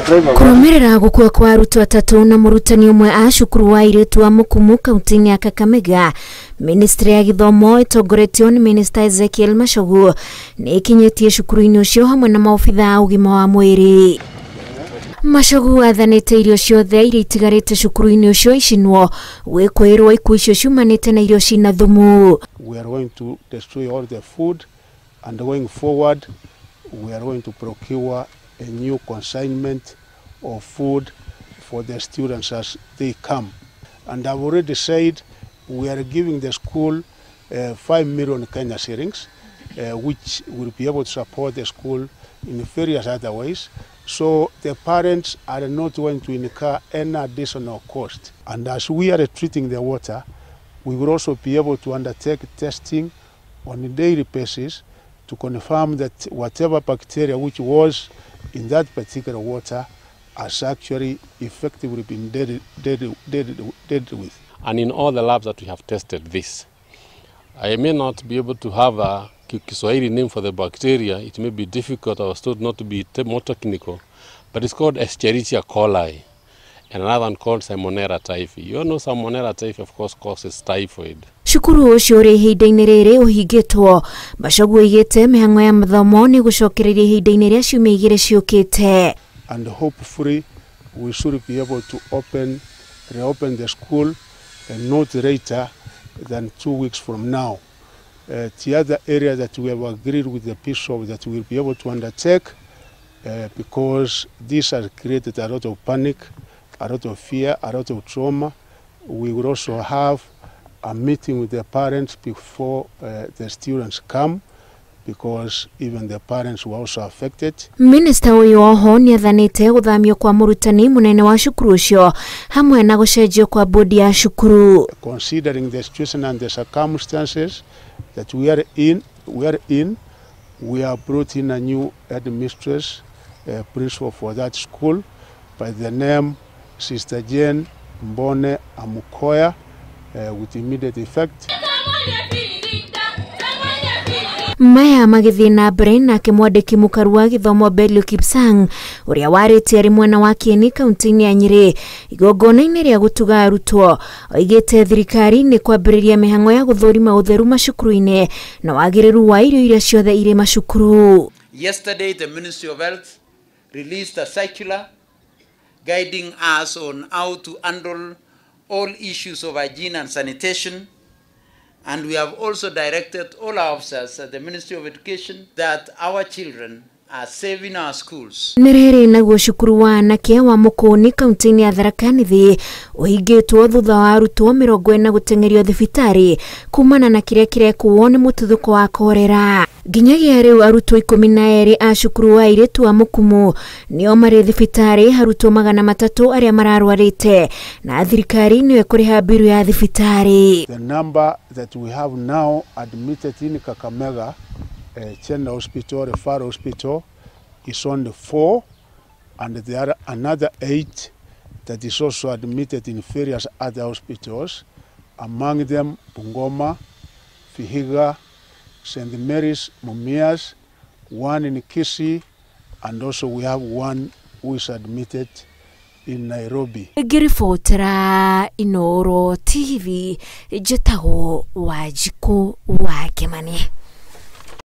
Kũrũmĩrĩra gũkua kwa arutwo atatũ na mũrutani ũmwe a cukuru wa airĩtu wa Mukumu kaunti-inĩ ya Kakamega, Ministry ya gĩthomo ĩtongoretio nĩ Minister Ezekiel Machogu nĩ ĩkinyĩtie cukuru-inĩ ũcio hamwe na maobitha a ũgima wa mwĩrĩ. Machogu athanĩte irio ciothe iria itigarĩte cukuru-inĩ ũcio icinwo gwĩkwĩrwo ikuũ icio ciumanĩte na irio cina thumu. We are going to destroy all the food, and going forward we are going to procure a new consignment of food for the students as they come. And I've already said we are giving the school 5 million Kenya shillings, which will be able to support the school in various other ways. So the parents are not going to incur any additional cost. And as we are treating the water, we will also be able to undertake testing on a daily basis to confirm that whatever bacteria which was in that particular water has actually effectively been dealt with. And in all the labs that we have tested this, I may not be able to have a Kiswahili name for the bacteria. It may be difficult, I was told not to be more technical, but it's called Escherichia coli, and another one called Salmonella typhi. You all know Salmonella typhi, of course, causes typhoid. Cukuru ũcio ũrĩ ihinda-inĩ rĩrĩ ũhingĩtwo. Machogu oigĩte mĩhang'o ya mathomo nĩ gũcokereria ihinda-inĩ rĩa ciumia igĩrĩ ciũkĩte. And hopefully we should be able to reopen the school not later than 2 weeks from now. The other area that we have agreed with the bishop that we will be able to undertake, because this has created a lot of panic, a lot of fear, a lot of trauma. We will also have a meeting with the parents before the students come, because even the parents were also affected. Minister ũyũ oho nĩathanĩte gũthamio kwa mũrutani mũnene wa cukuru ũcio hamwe na gũcenjio kwa bodi ya cukuru. Considering the situation and the circumstances that we are in, we have brought in a new headmistress, principal for that school by the name Sister Jane Mbone Amukoya, with immediate effect. Maya magĩthiĩ na mbere nake mwandĩki mũkaru wa gĩthomo Belio Kipsang ũrĩa warĩtie arĩ mwena wa Kieni kaunti-inĩ ya Nyĩrĩ igongona-inĩ rĩa gũtuga arutwo oigĩte thirikari nĩ kwambĩrĩria mĩhang'o ya gũthũrima ũtheru macukuru-inĩ na wagĩrĩru wa irio iria ciothe irĩ macukuru. Yesterday the Ministry of Health released a circular guiding us on how to handle all issues of hygiene and sanitation. And we have also directed all our officers at the Ministry of Education that our children are safe in our schools. Nĩ rĩrĩ naguo cukuru wa anake wa Mũkũni kaunti-inĩ ya Tharaka Nithi ũhingĩtwo thutha wa arutwo 40 gũteng'erio thibitarĩ kumana na kĩrĩa kĩrekuo nĩ mũtuthũko wa korera. Nginyagia rĩu arutwo 12 a cukuru wa airĩtu wa Mukumu nĩo marĩ thibitarĩ, arutwo 300 arĩa mararwarĩte na thirikari nĩyo ĩkũrĩha mbiru ya thibitarĩ. The number that we have now admitted in Kakamega General Hospital, Referral Hospital, is only 4, and there are another 8 that is also admitted in various other hospitals, among them Bungoma, Vihiga, St. Mary's, Mumias, one in Kisii, and also we have one who is admitted in Nairobi. Ngĩribotera Inooro TV, njĩtagwo Wanjikũ wa Kĩmani.